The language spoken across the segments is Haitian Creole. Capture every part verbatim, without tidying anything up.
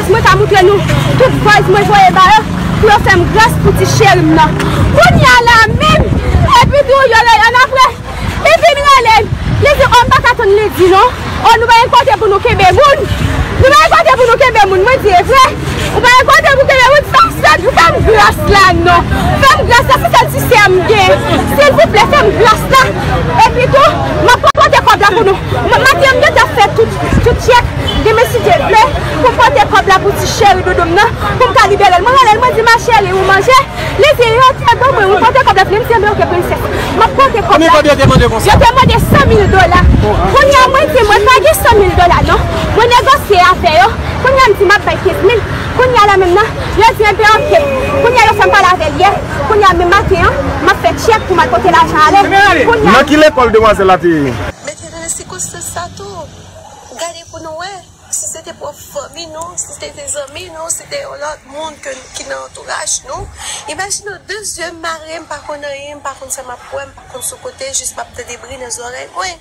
Mwen ka moutre nou tout voice mwen voye ba yo pou yo fè m gras pou ti cheri m nan. Kounye a la menm, epi tou yo rele ann apre. Li vin rele m. Li di, "O, m pa ka tann lendi non. O, nou pa gen kote pou nou kenbe moun. Nou pa gen kote pou nou kenbe moun." Mwen di, "E vre? Ou pa gen kote pou kenbe moun? Fè m sèt, fè m gras la non. Fè m gras la, se sèl ti sè a m gen. Silvouplè, fè m gras la. Epi tou, m ap pote kòb la pou nou." M- Maten an, m gentan fè tout, tout tchèk. Demen, si Dye vle, pou m pote kòb la pou ti cheri doudou m nan, pou m ka libere l. Mwen rele l, mwen di, "Ma chérie, ou manje?" Li di, "Yo te ban mwen, wi, pote kòb la pou li." M di, "Enben, oke, prensès. M ap pote kòb la." Konbyen kòb yo te mande konsa? Yo te mande san mil dola. Kounye a, mwen di, "Mwen pa gen san mil dola, non." Mwen negosye avè yo. Kounye a, m di, "M ap bay kenz mil." Kounye a la menm nan, yo di, "Enben, oke." Kounye a, yo fè m pale avè l yè. Kounye a, menm maten an, m ap fè tchèk pou m al pote lajan ale. Kounye a, nan ki lekòl demwazèl la te ye? Mete nan sikonstans sa tou. Gade pou nou wè. Si se te pwòp fanmi nou, si se te zanmi nou, si se te yon lòt moun ke, ki nan antouraj nou, imajine w, de zye m mare, m pa konn anyen, m pa konn sa m ap wè, m pa konn sou kote, jis m ap tande bri nan zòrèy mwen.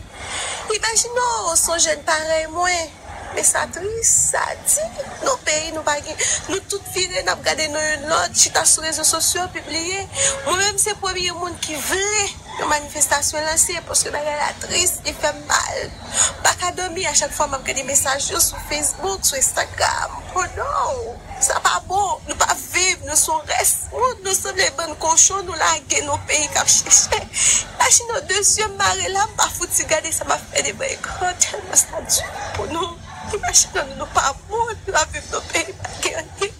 Imajine w, s on jèn parèy mwen. Men sa tris, sa di. Nou peyi, nou pa gen, nou tout vire, n ap gade nou youn lòt, chita sou rezo sosyo, pibliye. Mwen menm, se premye moun ki vle yon manifestasyon lanse, paske bagay la tris, li fè m mal. M pa ka dòmi, a chak fwa m ap gade mesaj yo sou Facebook, sou Instagram. Oh non, sa pa bon. Nou pa viv, nou se yon rès moun, nou sanble bann kochon, nou lage nan peyi k ap chèche. Imajine w, de zye m mare la, m pa fouti gade sa m ap fè devan ekran, tèlman sa di pou nou. Imajine w, nou pa moun, nou ap viv nan peyi pa gen anyen.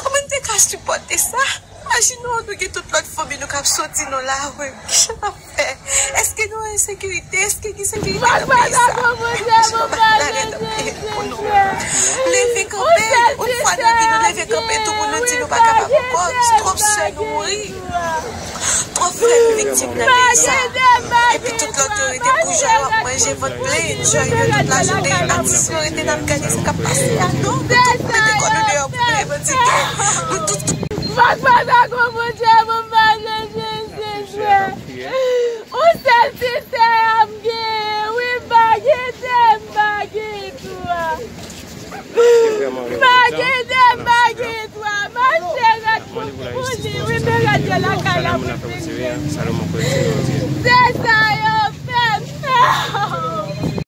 Kòman n te ka sipòte sa? Imajine w, nou gen tout lòt fanmi nou k ap soti nan lari. Kijan n ap fè? Èske nou an ensekirite? Èske gen sekirite nan peyi sa? Imajine w, pa gen lagè nan peyi pou nou. Leve kanpe, yon fwa nan vi nou leve kanpe tou pou nou di nou pa kapab ankò. Twòp sè nou mouri. Twòp frè nou viktim nan peyi sa. Epi tout lòt yo rete boujwa, yo ap manje vant plen, enjoy yo tout lajounen. Atis yo rete n ap gade sa k ap pase a. Non, nou tout mete kò nou deyò pou nou revandike. Nou tout Fòk pa ta gon Bondye pou m pa jwenn jistis, frè. Yon sèl ti sè a m gen, wi, m pa gen de, m pa gen twa. M pa gen de, m pa gen twa. Mache rad pou, pou li, wi, men rad yo lakay la pou Seyè. Se sa yo fè m.